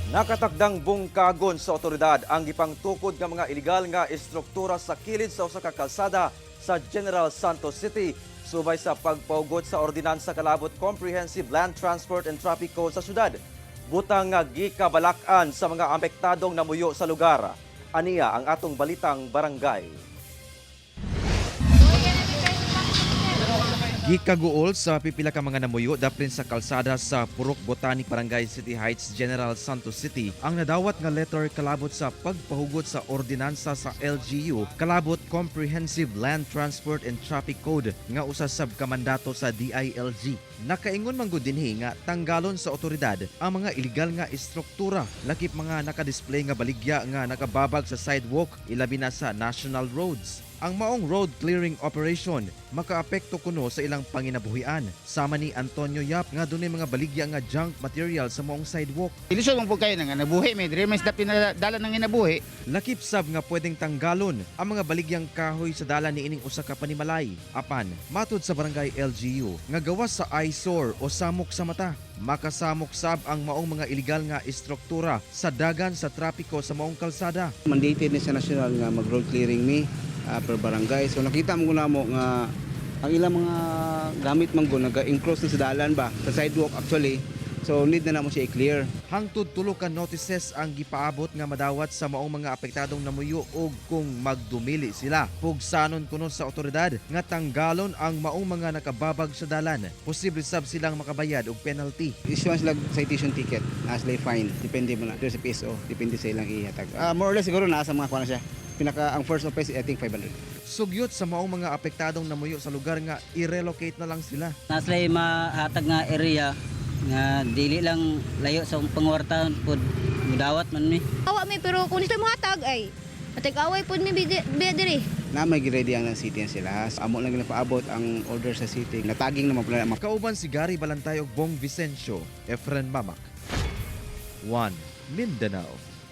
Nakatakdang bungkagon sa otoridad ang gipangtukod nga mga ilegal nga estruktura sa kilid sa usa ka kalsada sa General Santos City subay sa pagpahugot sa ordinansa kalabot Comprehensive Land Transport and Traffic Code sa syudad. Butang nga gikabalak-an sa mga apektadong namuyo sa lugar. Aniya ang atong balitang barangay. Gikaguol sa pipila ka mga namuyo daprin sa kalsada sa Purok Botanic, Barangay City Heights, General Santos City ang nadawat nga letter kalabot sa pagpahugot sa ordinansa sa LGU kalabot Comprehensive Land Transport and Traffic Code nga usa sab ka mandato sa DILG. Nakaingon man gud dinhi nga tanggalon sa otoridad ang mga illegal nga estruktura, lakip mga nakadisplay nga baligya nga nakababag sa sidewalk, ilabi na sa national roads. Ang maong road clearing operation makaapekto kuno sa ilang panginabuhian. Sama ni Antonio Yap nga dunay mga baligya nga junk material sa maong sidewalk. Ilusyon mo po kayo nga nabuhi, may diri may isda pinadala ng inabuhi. Lakip sab nga pwedeng tanggalon ang mga baligyang kahoy sa dalan niining usa ka panimalay. Apan, matud sa barangay LGU nga gawas sa eyesore o samok sa mata, makasamok sab ang maong mga illegal nga estruktura sa dagan sa trapiko sa maong kalsada. Mandated ni sa national nga mag road clearing mi per barangay. So nakita mo na mo nga ang ilang mga gamit man gud naga-enclose na sa dalan ba, sa sidewalk actually. So need na namo siya i-clear. Hangtod tulo ka notices ang gipaabot nga madawat sa maong mga apektadong namuyo og kung magdumili sila, pugsanon kuno sa otoridad nga tanggalon ang maong mga nakababag sa dalan. Posible sab silang makabayad og penalty. Issuance lag citation ticket, as lay fine, depende mo na sa PSO, depende sa ilang ihatag. More or less siguro naa sa mga kuan na siya. Pinaka ang first offense, I think 500. Sugyot sa maong mga apektadong namuyo sa lugar nga i-relocate na lang sila. Naa sila'y mahatag nga area nga dili lang layo sa pangwarta pod, mudawat man mi. Awa mi, pero kung sila mohatag ay matag-away pod mi biya diri. Na may ready ang ng city sila. Amo lang ginapaabot ang order sa city. Nataging naman pala ang Kauban si Gary Balantay og Bong Vicencio, Efren Mamak. 1 Mindanao.